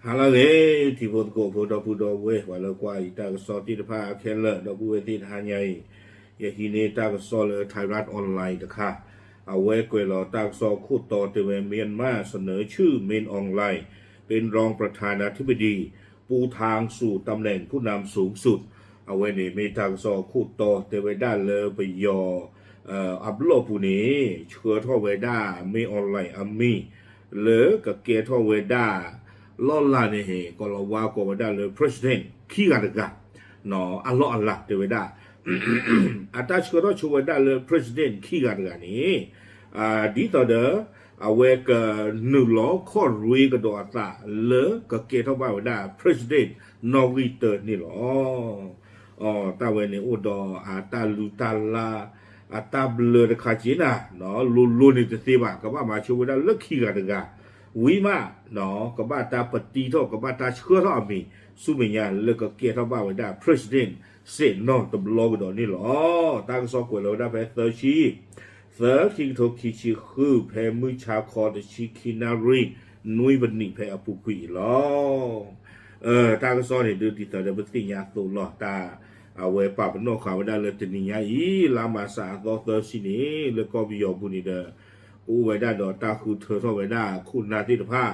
ဟါလၢအဂ့ၤ ထံဖိကီၢ်ဖိဒီပုၢ်ဒီဝဲၢ် ပှၤလၢကွၢ်အံၤတၢ်ကစီၣ်သ့ၣ်တဖၣ်ခဲလၢာ် ဒီပုၢ်ဝဲၢ်သ့ၣ်တဟါညါအံၤ, ယဟံးန့ၢ်တၢ်ကစီၣ်လၢ Thairath Online တခါ, အဝဲကွဲးလီၤတၢ်ကစီၣ်ခိၣ်တီတဲဝဲ မြန်မာ့ เสนอชื่อ Min Aung Hlaing เป็นรองประธานาธิบดี ปูทางสู่ตำแหน่งผู้นำสูงสุด အဝဲန့ၣ်မ့ၢ်တၢ်ကစီၣ်ခိၣ်တီတဲဝဲဒၣ်လၢပယီၤ အဘျီၣ်ပူၤန့ၣ် ဆှၢထီၣ်ဝဲဒၣ် မင်းအောင်လှိုင် အမံၤ လၢကကဲထီၣ်ဝဲဒၣ် လီၢ်လၤန့ၣ် ကီၢ်လီၤဝါကိးဝဲဒၣ်လၢ president ခံဂၤတဂၤ အလီၢ်အလၤတဲဝဲဒၣ် အတၢ်ဆှၢထီၣ်ဆိဝဲဒၣ်လၢ president ခံဂၤတဂၤန့ၣ် ဒ်သိးဒီး အဝဲကနုာ်လီၤခီၣ်ရ့ကဒီးအသးလၢကကဲထီၣ်ဘၣ်ဝဲဒၣ် president နီၣ်ဂံၢ်တၢန့ၣ်လီၤ. တၢ်ဝဲန့ၣ်အိၣ်ဒီးအတၢ်လုၢ်တၢ်လၢ် အတၢ်ဘျၢတခါက့နၤ လိၤလိၤန့ၣ်တသ့ဘၣ် ကဘၣ်မၤဆိဝဲဒၣ်လၢခံဂၤတဂၤ ဝံၤမး ကဘၣ်တၢ်ပတံထီၣ် ကဘၣ်တၢ်ဆှၢထီၣ်အမံၤ ဆူမဲာ်ညါလၢကကဲထီၣ်ဘၣ်ဝဲဒၣ် president စဲးနီၣ်တဘျီကဒီးန့ၣ်လီၤ. တၢ်ကစီၣ်ကွဲးလီၤဝဲဒၣ်ဖဲသၢဆံ သၢခံကထိခံဆံဃု ဖဲမုၢ်ဆါခီတဆံခံနၣ်ရံၣ် နွံပနံးဖဲအပူၤကွံာ်အံၤလီၤ. တၢ်ကစီၣ်န့ၣ်ဒုးဒ်သိးဒီးပသ့ၣ်ညါအသိးလီၤ တၢ် အဝဲပာ်ပနီၣ်ဃာ်ဝဲဒၣ်လၢတနံၤညါအံၤ လါမၢ်ၡးအသီသၢဆံန့ၣ် လၢကီၢ်ပယီၤပူၤန့ၣ်ဒီး ကအိၣ်ဝဲဒၣ်ဒီးတၢ်ဃုထၢထီၣ်ဝဲဒၣ်ခိၣ်နၢ်သ့ၣ်တဖၣ်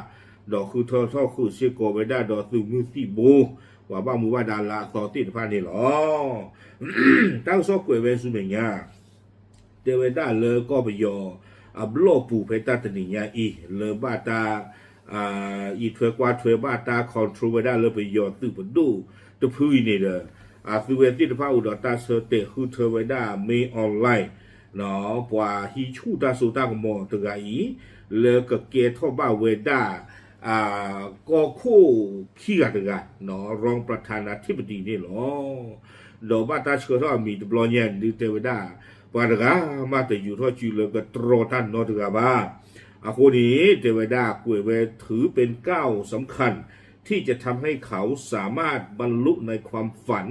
ဒီးဃုထၢထီၣ်ဃုာ်စ့ၢ်ကီးဝဲဒၣ်ဒီးသုးမုၢ်သံၣ်ဘိ ပှၤဘၣ်မူဘၣ်ဒါလၢအသီသ့ၣ်တဖၣ်န့ၣ်လီၤ. တၢ်ကစီၣ်ကွဲးဝဲဆူမဲာ်ညါ တဲဝဲဒၣ်လၢကီၢ်ပယီၤ အဘျီၣ်ပူၤဖဲတၢ်တနံၤညါအံၤ လၢဘၣ်တၢ် အံးထွဲကွၢ်ထွဲဘၣ်တၢ် control ဝဲဒၣ်လၢပယီၤသုးပဒိၣ်တဖုအံၤန့ၣ်ဒီး အသုဝဲသ့ၣ်တဖၣ်အိၣ်ဒီးတၢ်ဆၢတဲာ်ဃုထၢဝဲဒၣ် မင်းအောင်လှိုင် ပှၤဟံးဆူၣ်တၢ်စိတၢ်ကမီၤတဂၤအံၤ လၢကကဲထီၣ်ဘၣ်ဝဲဒၣ် ကီၢ်ခိၣ်ခံဂၤတဂၤ รองประธานาธิบดี န့ၣ်လီၤ. ဒီးဘၣ်တၢ်ဆှၢထီၣ်အမံၤတဘျီညါဒုးတဲဝဲဒၣ် ပှၤတဂၤမးတယူၤထီၣ်စုလၢကတြီတၢ်နီတဂၤဘၣ်. အဃိန့ၣ် တဲဝဲဒၣ်ကွဲးဝဲ ถือเป็นก้าวสำคัญ ที่จะทำให้เขาสามารถบรรลุในความฝัน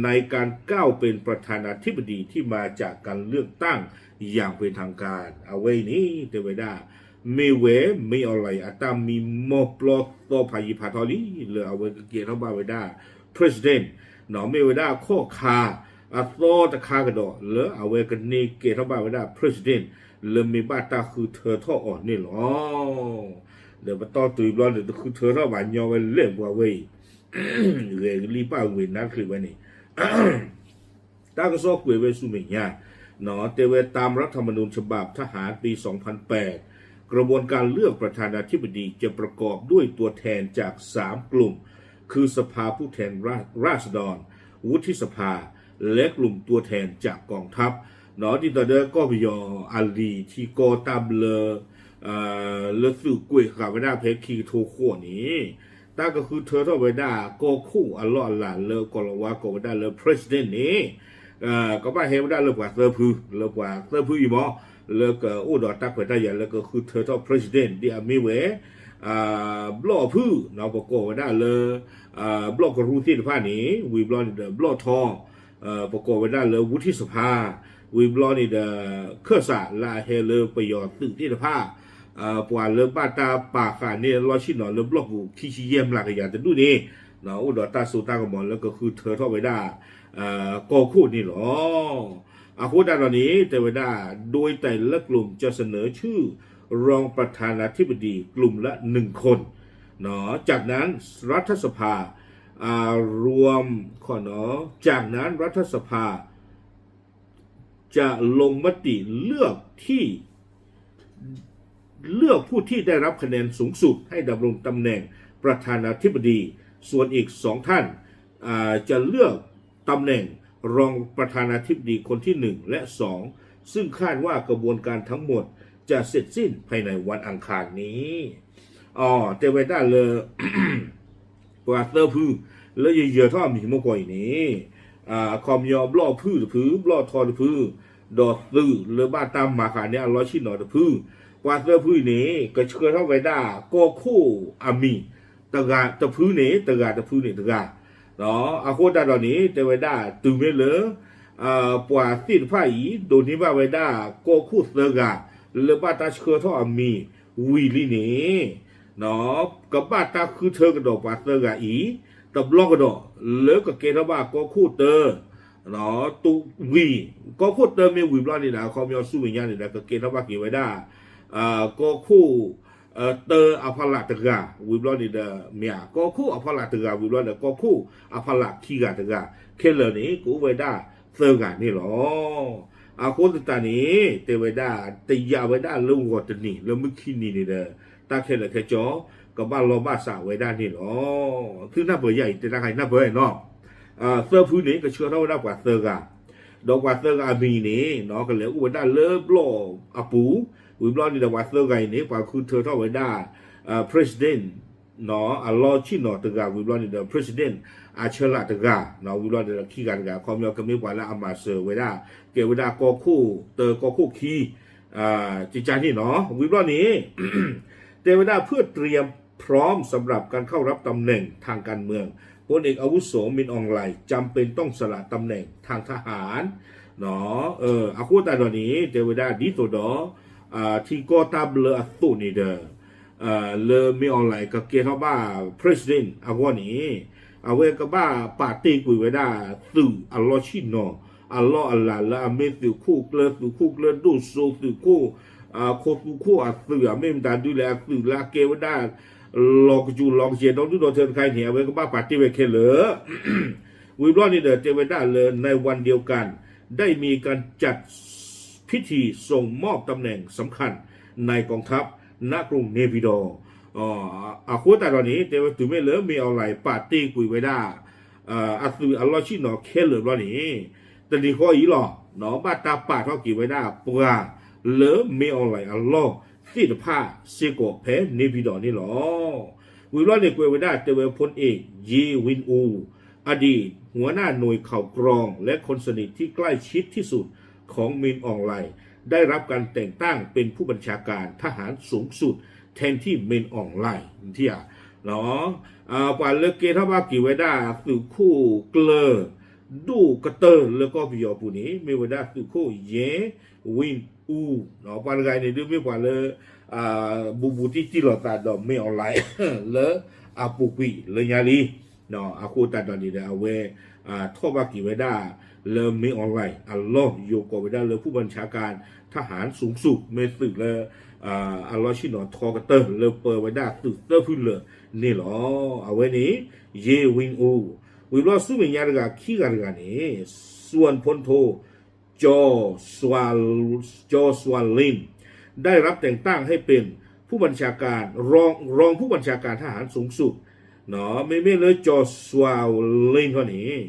ในการก้าวเป็นประธานาธิบดีที่มาจากการเลือกตั้งอย่างเป็นทางการ အဝဲအံၤန့ၣ် တဲဝဲဒၣ် မ့ၢ်ဝဲ မင်းအောင်လှိုင် အတၢ်မံမီၢ်ပျီသီဖးယံၤဖးထီလံ လၢအဝဲကကဲထီၣ်ဘၣ်ဝဲဒၣ် president မ့ၢ်ဝဲဒၣ်ခီၣ်ခါအသီတခါကဒီး လၢအဝဲကန့ၢ်ကဲထီၣ်ဘၣ်ဝဲဒၣ် president လၢမ့ၢ်ဘၣ်တၢ်ဃုထၢထီၣ်အီၤန့ၣ်လီၤ. ဒီးပတီၢ်တုၤဘျီန့ၣ် တဃုထၢထီၣ်ဘၣ်ညီဝဲလဲၣ်ပှၤဝဲအံၤ ဂဲၤကလံၣ်ပၣ်ဝ့ၤနါတချုးဝဲန့ၣ် တၢ်ကစီၣ်ကွဲးဝဲဆူမဲာ်ညါ တဲဝဲ ตามรัฐธรรมนูญฉบับทหารปีสองพันแปด กระบวนการเลือกประธานาธิบดีจะประกอบด้วยตัวแทนจากสามกลุ่ม คือสภาผู้แทนราษฎร วุฒิสภา และกลุ่มตัวแทนจากกองทัพ ဒ်သိးဒီးကီၢ်ပယီၤအလံာ် ထံကီၢ်တၢ်ဘျၢ လၢသုးကွဲးဃာ်ဝဲဒၣ်ဖဲခံကထိဃိးန့ၣ် တၢ်ကဃုထၢထီၣ်ဝဲဒၣ်ကီၢ်ခိၣ်အလီၢ်အလၤလၢကီၢ်လီၤဝါကိးဝဲဒၣ်လၢ president န့ၣ် ကဘၣ်ဟဲဝဲဒၣ်လၢပှၤသၢဖု လၢပှၤသၢဖုအံၤမ့ၢ် လၢကအိၣ်ဒီးတၢ်ခွဲးတၢ်ယာ်လၢကဃုထၢထီၣ် president ဒ်အမ့ၢ်ဝဲ ဘျီၣ်ဖုၣ် ပကိးဝဲဒၣ်လၢ ဘျီၣ်ကရူၢ်သ့ၣ်တဖၣ်န့ၣ် ဝံၤဘျီန့ၣ်ဒီး ဘျီၣ်ထီ ပကိးဝဲဒၣ်လၢ ဝူထံၣ်စဖါ ဝံၤဘျီန့ၣ်ဒီး ခၢၣ်စးလၢအဟဲလၢပယီၤသုးသ့ၣ်တဖၣ် ပှၤလၢဘၣ်တၢ်ပာ်ဃာ်န့ၢ်လီၢ်ဆ့ၣ်နီၤလၢဘျီၣ်ပူၤခံဆံယဲၢ်မျးကယၤတဒူၣ်န့ၣ် အိၣ်ဒီးတၢ်စိတၢ်ကမီၤလၢကဃုထၢထီၣ်ဝဲဒၣ် ကီၢ်ခိၣ်န့ၣ်လီၤ. အဃိသတးဒီးန့ၣ် တဲဝဲဒၣ် โดยแต่ละกลุ่มจะเสนอชื่อรองประธานาธิบดีกลุ่มละหนึ่งคน จากนั้นรัฐสภา รวม จากนั้นรัฐสภา จะลงมติเลือกที่ เลือกผู้ที่ได้รับคะแนนสูงสุดให้ดำรงตำแหน่งประธานาธิบดี ส่วนอีกสองท่าน อ่า จะเลือกตำแหน่งรองประธานาธิบดีคนที่หนึ่งและสอง ซึ่งคาดว่ากระบวนการทั้งหมดจะเสร็จสิ้นภายในวันอังคารนี้ อ๋อ တဲဝဲဒၣ်လၢ ပှၤသၢဖု လၢယယၢၤထီၣ်အမံၤမ့ၢ်ကီးအံၤန့ၣ် အခီပညီဘျီၣ်ဖုၣ်တဖု ဘျီၣ်ထီတဖု ဒီးသုးလၢဘၣ်တၢ်မၤဃာ်န့ၢ်အလီၢ်ဆ့ၣ်နီၤတဖု ပှၤသၢဖုအံၤန့ၣ် ကဆှၢထီၣ်ဝဲဒၣ်ကီၢ်ခိၣ်အမံၤ တဂၤတဖုန့ၣ် တဂၤတဖုန့ၣ်တဂၤ အဃိသတးဒီးန့ၣ် တဲဝဲဒၣ် တုၤမ့ၢ်လၢ ပှၤသ့ၣ်တဖၣ်အံၤ ဒိးန့ၢ်ဘၣ်ဝဲဒၣ်ကီၢ်ခိၣ်သၢဂၤ လၢဘၣ်တၢ်ဆှၢထီၣ်အမံၤဝံၤလံန့ၣ် ကဘၣ်တၢ်ဃုထၢကဒီးပှၤသၢဂၤအံၤ တဘျီကဒီး လၢကကဲထီၣ်ဘၣ်ကီၢ်ခိၣ်တၢ ဝံၤ, ကီၢ်ခိၣ်တၢမ့ၢ်ဝံၤဘျီန့ၣ်ဒီး အခီပညီဆူမဲာ်ညါန့ၣ်ဒီး ကကဲထီၣ်ဘၣ်က့ၤဝဲဒၣ် ကီၢ်ခိၣ် တၢအဖီလာ်တဂၤ ဝံၤဘျီန့ၣ်ဒီး မ့ၢ်ဧါ, ကီၢ်ခိၣ်အဖီလာ်တဂၤ ဝံၤဘျီဒီး ကီၢ်ခိၣ်အဖီလာ်ခံဂၤတဂၤ ခဲလၢာ်န့ၣ် ကအိၣ်ဝဲဒၣ်သၢဂၤန့ၣ်လီၤ. အဃိသတးန့ၣ် တဲဝဲဒၣ် တယာ်ဝဲဒၣ်လၢဂီၤတနံၤ လၢမုၢ်ခံနံၤန့ၣ်ဒီး တၢ်ခဲလၢာ်ခဲဆ့ ကဘၣ်လီၢ်ဘၣ်စးဝဲဒၣ်န့ၣ်လီၤ. သုနၢ်ပၢၢ်ယၤအံၤ တဲတၢ်ခါအံၤနၢ်ပၢၢ်နီၤ, သၢဖုန့ၣ် ကဆှၢထီၣ်ဝဲဒၣ်ပှၤသၢဂၤ, ဒီးပှၤသၢဂၤအမံၤန့ၣ် ကလဲၤအိၣ်ဝဲဒၣ်လၢဘျီၣ်အပူၤ, ဝံၤဘျီန့ၣ်ဒီး ပှၤသၢဂၤအံၤန့ၣ် ပှၤဃုထၢထီၣ်ဝဲဒၣ် president အလီၢ်ဆ့ၣ်နီၤတဂၤ ဝံၤဘျီန့ၣ်ဒီး president အဆၢလးတဂၤ, ဝံၤဘျီန့ၣ်ဒီး ခံဂၤတဂၤ အခီပညီကမ့ၢ်ပှၤလၢအမၤစၢၤဝဲဒၣ် ကဲဝဲဒၣ်ကီၢ်ခိၣ်တၢ ကီၢ်ခိၣ်ခံ ကကါန့ၣ်နီၤ. ဝံၤဘျီန့ၣ် တဲဝဲဒၣ် เพื่อเตรียมพร้อมสำหรับการเข้ารับตำแหน่งทางการเมือง พลเอกอาวุโส มิน อองหลาย จำเป็นต้องสละตำแหน่งทางทหาร အဃိသတးဒီးန့ၣ် တဲဝဲဒၣ်ဒ်သိးဒီး ထံကီၢ်တၢ်ဘျၢအသိးန့ၣ်ဒီး လၢ မင်းအောင်လှိုင် ကကဲထီၣ်ဘၣ် president အဂီၢ်န့ၣ် အဝဲကဘၣ်ပာ်တ့ၢ်ကွံာ်ဝဲဒၣ် သုးအလီၢ်ဆ့ၣ်နီၤ အလီၢ်အလၤလၢအမ့ၢ်သုးခိၣ်ကျၢၢ် သုးခိၣ်ကျၢၢ်ဒိၣ်စိ သုးခိၣ် ခိသူခိၣ်အသုး အမ့ၢ်မတၤဒုလဲၣ်အသုးလၢအကဲဝဲဒၣ် လီၤကစူၤလီၤကယဲၢ်ဒီဒူၣ်ဒီထၢတခါအံၤန့ၣ် အဝဲကဘၣ်ပာ်တ့ၢ်ဝဲခဲလၢာ် ဝံၤဘျီန့ၣ်ဒီး တဲဝဲဒၣ်လၢ ในวันเดียวกัน ได้มีการจัดพิธีส่งมอบตำแหน่งสำคัญในกองทัพ ณ กรุงเนปิดอร์ အဃိသတးဒီးန့ၣ် တဲဝဲတုၤမ့ၢ်လၢ မင်းအောင်လှိုင် ပာ်တ့ၢ်ကွံာ်ဝဲဒၣ် အသုးအလီၢ်ဆ့ၣ်နီၤခဲလၢာ်ဘျီန့ၣ် တနံၤဃီအံၤလီၤ ဘၣ်တၢ်ပာ်ထီၣ်က့ၤဝဲဒၣ်ပှၤလၢ မင်းအောင်လှိုင် အလီၢ်သ့ၣ်တဖၣ်စ့ၢ်ကီးဖဲန့ၣ်ပံၤဒီးန့ၣ်လီၤ. ဝံၤဘျီန့ၣ်ကွဲးဝဲဒၣ်တဲဝဲ พลเอก เย วินอู อดีตหัวหน้าหน่วยข่าวกรองและคนสนิทที่ใกล้ชิดที่สุดของ มิน อองหลาย ได้รับการแต่งตั้งเป็นผู้บัญชาการทหารสูงสุดแทนที่ มิน อองหลาย ထံၣ်ဧါ ပှၤလၢကဲထီၣ်ဘၣ်က့ၤဝဲဒၣ်သုးခိၣ်ကျၢၢ် ဒိၣ်ကတၢၢ်လၢကီၢ်ပယီၤအပူၤန့ၣ် မ့ၢ်ဝဲဒၣ်သုးခိၣ် ယဲၢ်ဝ့ၣ်အူ, ပှၤတဂၤအံၤန့ၣ်ဒုးမ့ၢ်ပှၤလၢ ဘူးဘူးတံၢ်တံၢ်လိာ်သးဒီး မင်းအောင်လှိုင် လၢအပူၤကွံာ်လၢညါလံ. အဃိသတးဒီးန့ၣ်ဒီး အဝဲထီၣ်ဘၣ်က့ၤဝဲဒၣ်လၢ မင်းအောင်လှိုင် အလီၢ် ယိၤကိးဝဲဒၣ်လၢ ผู้บัญชาการทหารสูงสุด မ့ၢ်သုးလၢ အလီၢ်ဆ့ၣ်နီၤထီကတၢၢ်လၢပၢဝဲဒၣ်သုးသၢဖုလၢာ်န့ၣ်လီၤ. အဝဲန့ၣ် ယဲၢ်ဝ့ၣ်အူ, ဝံၤဘျီဆူမဲာ်ညါတဂၤခံဂၤတဂၤန့ၣ် ส่วนพลโท จอสวา จอสวาลิน ได้รับแต่งตั้งให้เป็นผู้บัญชาการ รอง รองผู้บัญชาการทหารสูงสุด မ့မ့ၢ်လၢ ကၠီၤစွၤလ့ၣ်ထီၣ်န့ၣ်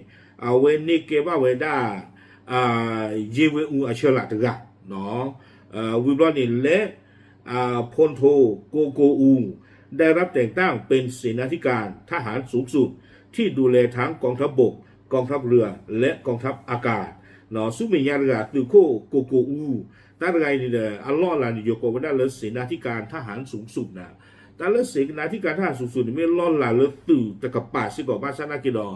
အဝဲန့ၢ်ကဲဘၣ်ဝဲဒၣ် ယ့ဝ့အူအဆၢလးတဂၤ ဝံၤဘျီန့ၣ်လၢ พลโท โกโกอู ได้รับแต่งตั้งเป็นเสนาธิการทหารสูงสุด ที่ดูแลทั้งกองทัพบก กองทัพเรือ และกองทัพอากาศ ဆူမဲာ်ညါတဂၤ သုးခိၣ် ကိုကိုဦး တၢ်တဂၤအံၤန့ၣ်ဒီး အလီၢ်အလၤန့ၣ် ယိၤကိးဝဲဒၣ်လၢ เสนาธิการทหารสูงสุด န့ၣ် တၢ်လၢ เสนาธิการทหารสูงสุด န့ၣ် မ့ၢ်လီၢ်လၤလၢသုးတကပၤစ့ၢ်ကီး ဘၣ်ဆၣ်သနာ်က့ဒီး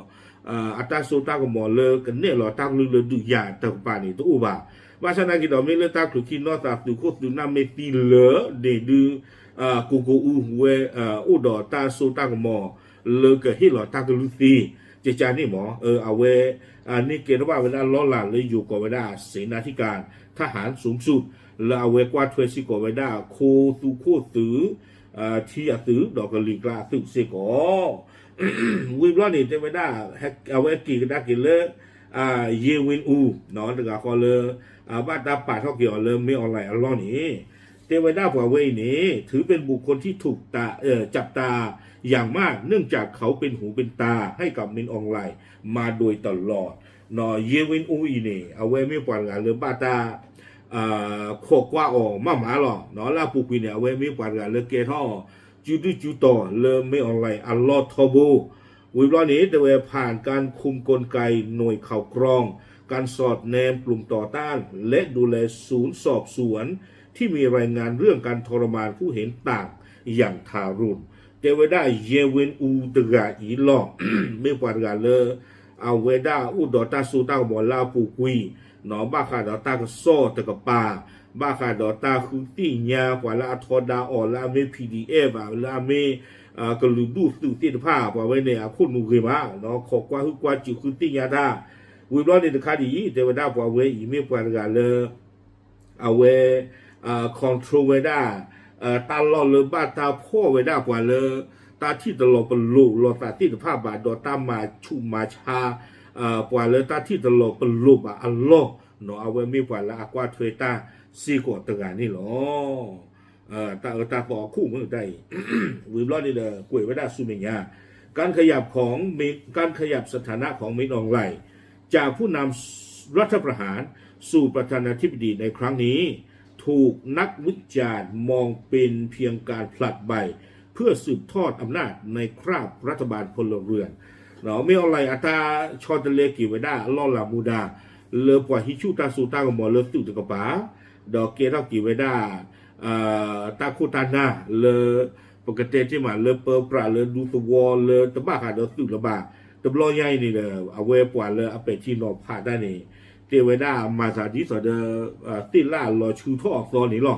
အတၢ်စိတၢ်ကမီၤလၢကနဲၣ်လီၤတၢ်ကလုၢ်လၢဒုးယၤတကပၤန့ၣ် တအိၣ်ဘၣ်. ဘၣ်ဆၣ်သနာ်က့ဒီး မ့ၢ်လၢတၢ်ချုးခံနီၢ်သး သုးခိၣ်သုးနၢ်မ့ၢ်သံလၢာ်န့ၣ်ဒုး ကိုကိုဦး ဝဲအိၣ်ဒီးတၢ်စိတၢ်ကမီၤ လၢကဟ့ၣ်လီၤတၢ်ကလုၢ်သ့ ကကန့ၣ်မး အဝဲ န့ၢ်ကဲထီၣ်ဘၣ်ဝဲဒၣ်လီၢ်လၤလၢယိၤကိးဝဲဒၣ် เสนาธิการทหารสูงสุด လၢအဝဲကွၢ်ထွဲစ့ၢ်ကီးဝဲဒၣ် ခိသူခိၣ်သုး ထံအသုး ဒီးကလံၤကျါအသုးစ့�กီး ဝံၤဘျီန့ၣ် တဲဝဲဒၣ် အဝဲက့ၤကဒါက့ၤလၢ ယ့ဝ့အူ တဂၤဃီလၢ ဘၣ်တၢ်ပာ်ထီၣ်က့ၤအီၤလၢ မင်းအောင်လှိုင် အလီၢ်န့ၣ် တဲဝဲဒၣ်ပှၤဝဲအံၤန့ၣ် ถือเป็นบุคคลที่ถูกจับตาอย่างมาก เนื่องจากเขาเป็นหูเป็นตาให้กับ มินอองหลาย มาโดยตลอด ယ့ဝ့အူအံၤန့ၣ် အဝဲမ့ၢ်ပှၤတဂၤလၢဘၣ်တၢ် ခိးကွၢ်အီၤမးမးလီၤ. လၢအပူၤကွံာ်န့ၣ် အဝဲမ့ၢ်ပှၤတဂၤလၢကဲထီၣ် စုဒုၣ်စုတီၤလၢ မင်းအောင်လှိုင် အလီၢ်ထီဘိ ဝံၤဘျီန့ၣ် တဲဝဲ ผ่านการคุมกลไกหน่วยข่าวกรอง การสอดแนมกลุ่มต่อต้าน และดูแลศูนย์สอบสวนที่มีรายงานเรื่องการทรมานผู้เห็นต่างอย่างทารุณ တဲဝဲဒၣ် ယ့ဝ့အူတဂၤအံၤလီၤ မ့ၢ်ပှၤတဂၤလၢ အဝဲဒၣ်အိၣ်ဒီးတၢ်စိတၢ်ကမီၤလၢအပူၤကွံာ် ဘၣ်ဃးဒီးတၢ်ကစီၣ်တကပၤ ဘၣ်ဃးဒီးတၢ်ဃုသ့ၣ်ညါပှၤလၢအထီဒါအီၤလၢအမ့ၢ် P D F ဘၣ် လၢအမ့ၢ် ကလုာ်ဒူၣ်သုးသ့ၣ်တဖၣ် ပှၤဝဲန့ၣ် အခိၣ်နူာ်ဂ့ၤမး ခိးကွၢ်ဟုၣ်ကွၢ်စူၣ်ဃုသ့ၣ်ညါတၢ် ဝံၤဘျီန့ၣ်တခါဒ်အံၤ တဲဝဲဒၣ်ပှၤဝဲအံၤမ့ၢ်ပှၤတဂၤလၢ အဝဲ control ဝဲဒၣ် တၢ်လီၢ်လၢဘၣ်တၢ်ဖီၣ်ဝဲဒၣ်ပှၤလၢ တၢ်ထံၣ်တလီၤပလိာ်လိာ်သးသ့ၣ်တဖၣ်ဘၣ် ဒီးတၢ်မၤဆူးမၤဆါ ပှၤလၢတၢ်ထံၣ်တလီၤပလိာ်ဘၣ်အလီၢ် အဝဲမ့ၢ်ပှၤလၢအကွၢ်ထွဲတၢ်စ့ၢ်ကီးတဂၤန့ၣ်လီၤ. တၢ်အၢတၢ်သီအခိၣ်မ့ၢ်တၢ်အံၤ ဝံၤဘျီန့ၣ်ဒီး ကွဲးဝဲဒၣ်ဆူမဲာ်ညါ การขยับของ การขยับสถานะของ มินอองหลาย จากผู้นำรัฐประหารสู่ประธานาธิบดีในครั้งนี้ ถูกนักวิจารณ์มองเป็นเพียงการผลัดใบ เพื่อสืบทอดอำนาจในคราบรัฐบาลพลเรือน မ့ၢ်အီၣ်လဲၣ်အတၢ်ဆီတလဲက့ၤဝဲဒၣ်လီၢ်လၤမူဒါ လၢပှၤဟံးဆူၣ်တၢ်စိတၢ်ကမီၤလၢသုးတကပၤ ဒီးကဲထီၣ်က့ၤဝဲဒၣ် တၢ်ခိၣ်တၢ်နၢ်လၢ ပကတဲတ့ၢ်မးလၢပၢပြးလၢဒူသဝီလၢတဘၣ်ဃးဒီးသုးလၢၤဘၣ် တဘျီညါအံၤန့ၣ်ဒီး အဝဲပှၤလၢအပဲာ်ထံနီၤဖးတၢ်န့ၣ် တဲဝဲဒၣ်မၤသးဒ်သိးဒီး သ့ၣ်လၣ်လီၤဆူထီၣ်အသီန့ၣ်လီၤ.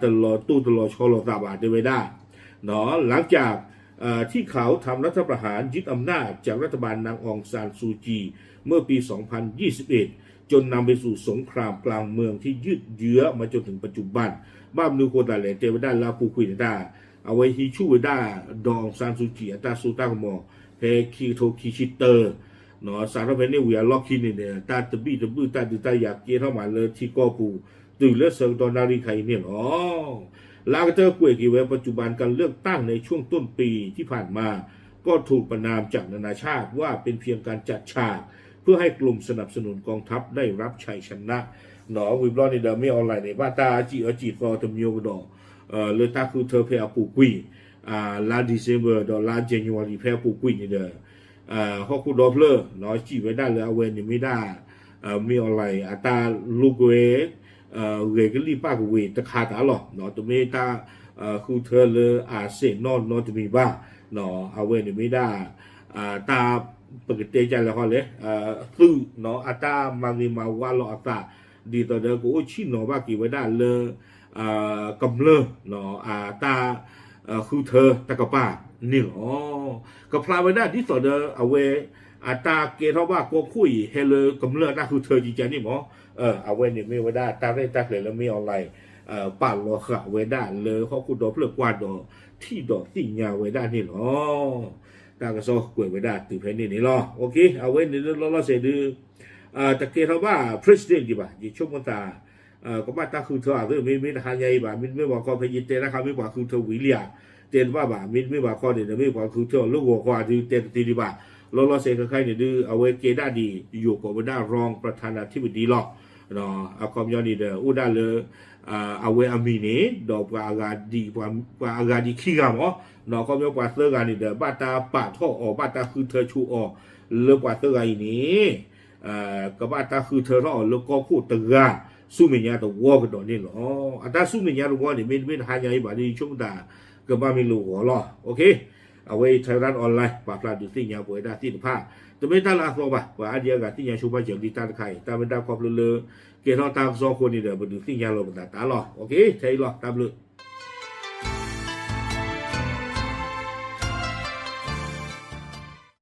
တလီၤတိၢ်တလီၤဆီလိာ်သးဘၣ် တဲဝဲဒၣ် หลังจาก เอ่อที่เขาทำรัฐประหารยึดอำนาจจากรัฐบาลนางองซานซูจีเมื่อปี สองพันยี่สิบเอ็ด จนนำไปสู่สงครามกลางเมืองที่ยืดเยื้อมาจนถึงปัจจุบัน ဘၣ်မနုၤဃိသးလဲၣ် တဲဝဲဒၣ်လၢအပူၤကွံာ်န့ၣ်တၢ် အဝဲဟံးဆူၣ်ဝဲဒၣ် ဒီးအောင်ဆန်းစုကြည် အတၢ်စိတၢ်ကမီၤ ဖဲခံကထိခံဆံတၢ စးထီၣ်ဖဲန့ၣ်ဝံၤအလီၢ်ခံန့ၣ်ဒီး တၢ်သဘံၣ်သဘုၣ်တၢ်ဒုးတၢ်ယၤကဲထီၣ်မးလၢထံကီၢ်ပူၤ တုၤလၢဆၢကတီၢ်နၣ်ရံၣ်ခါအံၤန့ၣ်လီၤ. လၢအကတၢၢ်ကွဲးက့ၤဝဲ ปัจจุบันการเลือกตั้งในช่วงต้นปีที่ผ่านมา ก็ถูกประณามจากนานาชาติว่าเป็นเพียงการจัดฉากเพื่อให้กลุ่มสนับสนุนกองทัพได้รับชัยชนะ ဝံၤဘျီန့ၣ်ဒီးမ့ၢ်အီၣ်လဲၣ်န့ၣ် ဘၣ်တၢ်စံၣ်အၢစံၣ်သီတမံၤကဒီး လၢတၢ်ဃုထၢဖဲအပူၤကွံာ် လါ December ဒီးလါ January ဖဲအပူၤကွံာ်န့ၣ်ဒီး ဟီၣ်ခိၣ်ဒီဖျၢၣ် စံၣ်ဝဲဒၣ်လၢအဝဲန့ၣ်မ့ၢ်ဒၣ် မ့ၢ်အီၣ်လဲၣ်အတၢ်လိာ်ကွဲ ဂဲၤကလံၣ်ပၣ်ကဝ့ၤတခါတၢ်လီၤ. တမ့ၢ်တၢ်ဃုထၢလၢအစဲးနီၢ်နီတမံၤဘၣ်. အဝဲန့ၣ်မ့ၢ်ဒၣ် တၢ်ပကတဲကလဲၣ်ဃီလဲၣ် သုး အတၢ်မၤဂ့ၤမၤဝါလီၤအသး ဒ်သိးဒီးကအိၣ်ဆ့ၣ်နီၤဘၣ်က့ၤဝဲဒၣ်လၢ ကမျၢၢ် အတၢ်ဃုထၢတကပၤန့ၣ်လီၤ. ကဖျါဝဲဒၣ်ဒ်သိးဒီးအဝဲ အတၢ်ကဲထီၣ်ဘၣ်ကီၢ်ခိၣ်အံၤ ဟဲလၢကမျၢၢ်အတၢ်ဃုထၢကကန့ၣ်မး, အဝဲန့ၣ်မ့ၢ်ဝဲဒၣ်တၢ်ရဲၣ်တၢ်ကျဲၤလၢမ့ၢ်အီၣ်လဲၣ် ပာ်လီၤဃာ်ဝဲဒၣ်လၢဟီၣ်ခိၣ်ဒီဖျၢၣ်ကွၢ်ဒီးထံၣ်ဒီးသ့ၣ်ညါဝဲဒၣ်န့ၣ်လီၤ. တၢ်ကစီၣ်ကွဲးဝဲဒၣ်တုၤဖဲန့ၣ်န့ၣ်လီၤ. အဝဲန့ၣ်လၢလီၤလီၤဆဲးဒုး တကဲထီၣ်ဘၣ် president ဒံးဘၣ် ယဆိကမိၣ်သး ကဘၣ်တၢ်ဃုထၢအသ့ မ့မ့ၢ်တဟါညါအံၤဘၣ် မ့တမ့ၢ်ဘၣ်ခီ ဖဲယတဲတၢ်ခါမ့ၢ်ပှၤဃုထၢဝံၤလံဧါ တဲတဘၣ်ဘၣ် မ့တမ့ၢ်ဘၣ်ခီန့ၣ်ဒီး မ့ၢ်ပှၤဃုထၢအီၤလၢဂီၤခီအဒုးတဲတသ့ဒံးဘၣ်. လီၤလီၤဆဲးခဲခါအံၤန့ၣ်ဒုး အဝဲကဲဒၣ်ဒ်ယိၤကိးဝဲဒၣ် รองประธานาธิบดี လီၤ. အခီပညီန့ၣ်ဒီး အိၣ်ဒၣ်လၢ အဝဲအမံၤန့ၣ် ဒီးပှၤအဂၤဒံး ပှၤအဂၤဒံးခံဂၤမး အခီပညီပှၤသၢဂၤန့ၣ်ဒီး ဘၣ်တၢ်ပာ်ထီၣ်အီၤ ဘၣ်တၢ်ဃုထၢဆိအီၤ လၢပှၤသၢဂၤအံၤန့ၣ် ကဘၣ်တၢ်ဃုထၢထီၣ်အီၤလၢကီၢ်ခိၣ်တဂၤ ဆူမဲာ်ညါတဝီကဒီးန့ၣ်လီၤ. အတၢ်ဆူမဲာ်ညါတဝီန့ၣ် မ့တမ့ၢ်တဟါညါအံၤဘၣ်ဒီး ယဆိကမိၣ်သး ကဘၣ်မ့ၢ်လၢဂီၤလီၤ. အဝဲအံၤ Thairath Online ပာ်ဖျါဒုးသ့ၣ်ညါပဝဲဒၣ်သ့ၣ်တဖၣ် တမ့ၢ်တၢ်လၢအသီဘၣ် ပှၤအါဒံအါဂၤသ့ၣ်ညါဆိပာ်စၢၤလံတၢ်တခါအံၤ တၢ်မ့ၢ်တၢ်ခီဖျိလၢ ကဲထီၣ်တၢ်ကစီၣ်အဃိန့ၣ်ဒီး ပဒုးသ့ၣ်ညါလီၤပသးတၢ်လီၤ. ထဲအံၤလီၤ တၢ်ဘျုး